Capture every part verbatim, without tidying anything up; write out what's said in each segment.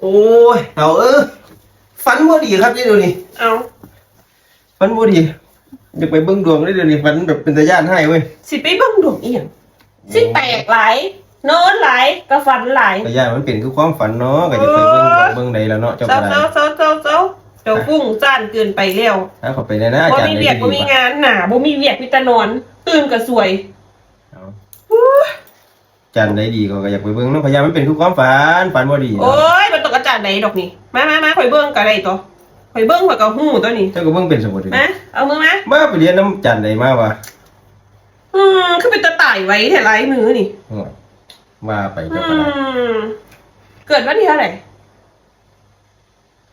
โอ้ย เฒ่าเอ้ย ฝันบ่ดีครับเด้เดี๋ยวนี้ เอา ฝันบ่ดี อยากไปเบิ่งดวงเด้เดี๋ยวนี้ ฝันแบบเป็นตาย้านหลายเว้ย สิไปเบิ่งดวงอีหยัง สิแปลกหลาย นอนหลาย ก็ฝันหลาย ก็ย้านมันเป็นคือความฝันเนาะ ก็อยากไปเบิ่งดวง เออ เบิ่งใดล่ะเนาะ เจ้าก็ได้ เจ้า เจ้า เจ้า เจ้า เจ้าฟุ้งซ่านเกินไปแล้ว หาเข้าไปในหน้า บ่มีเวียก อาจารย์ได้ดี บ่มีงาน หน้าบ่มีเวียก มีแต่นอน ตื่นก็สวย เอา อู้ อาจารย์ใดดีก็ ก็อยากไปเบิ่งเนาะ ก็ย้านมันเป็นคือความฝัน ฝันบ่ดีเนาะ โอ้ย บ่ต้องอาจารย์ใดดอกนี่ มา มา มา ข่อยเบิ่งก็ได้ตั๊ว ข่อยเบิ่งข่อยก็ฮู้ตั๊วนี่ เจ้าก็เบิ่งเป็นสมมุติ มา เอามือมา มาไปเรียนนำอาจารย์ใดมาวะ อืม คือเป็นตาตายไวแท้ ลายมือนี่ โอ้ย ว่าไปเจ้าก็ได้ อืม เกิดวันที่เท่าไหร่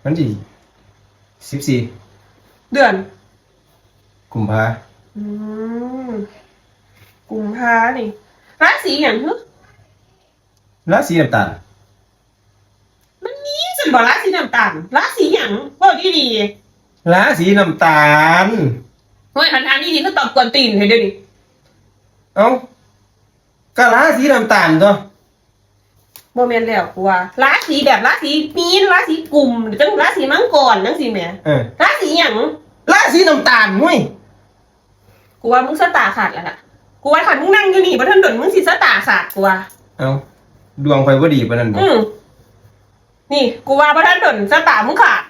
วันที่สิบสี่ เดือน กุมภา อืม กุมภานี่ ราศีหยังหึ ราศีน้ำตาล มันมีซั่นบ่ราศีน้ำตาล ราศีหยัง เว้าดีๆ ราศีน้ำตาล โอ้ย คันถามดีๆ คือตอบกวนตีนให้เดี๋ยวนี้ เอ้า ก็ราศีน้ำตาลตั๊ว บ่แม่นแล้ว กูว่า ราศีแบบราศีมีน ราศีกุม จังราศีมังกรจังซี่แหม เออ ราศีหยัง ราศีน้ำตาลเว้ย กูว่ามึงชะตาขาดแล้วล่ะ กูว่าคันมึงนั่งอยู่นี่บ่ทันดน มึงสิชะตาขาด กูว่า เอ้า ดวงข่อยบ่ดีปานนั้นบ่ อืม นี่ กูว่าบ่ทันดน ชะตามึงขาด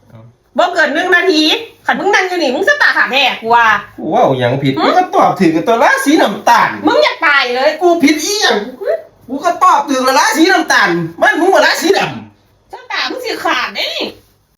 เอ้า บ่เกินหนึ่งนาที คันมึงนั่งอยู่นี่ มึงชะตาขาดแท้ กูว่า กูเว้าหยังผิด หึ กูก็ตอบถูกกับตัวราศีน้ำตาล มึงอยากตายเลย กูผิดอีหยัง หึ กูก็ตอบถูกแล้ว ราศีน้ำตาล มันมึงว่าราศีดำ ชะตามึงสิขาดเด้นี่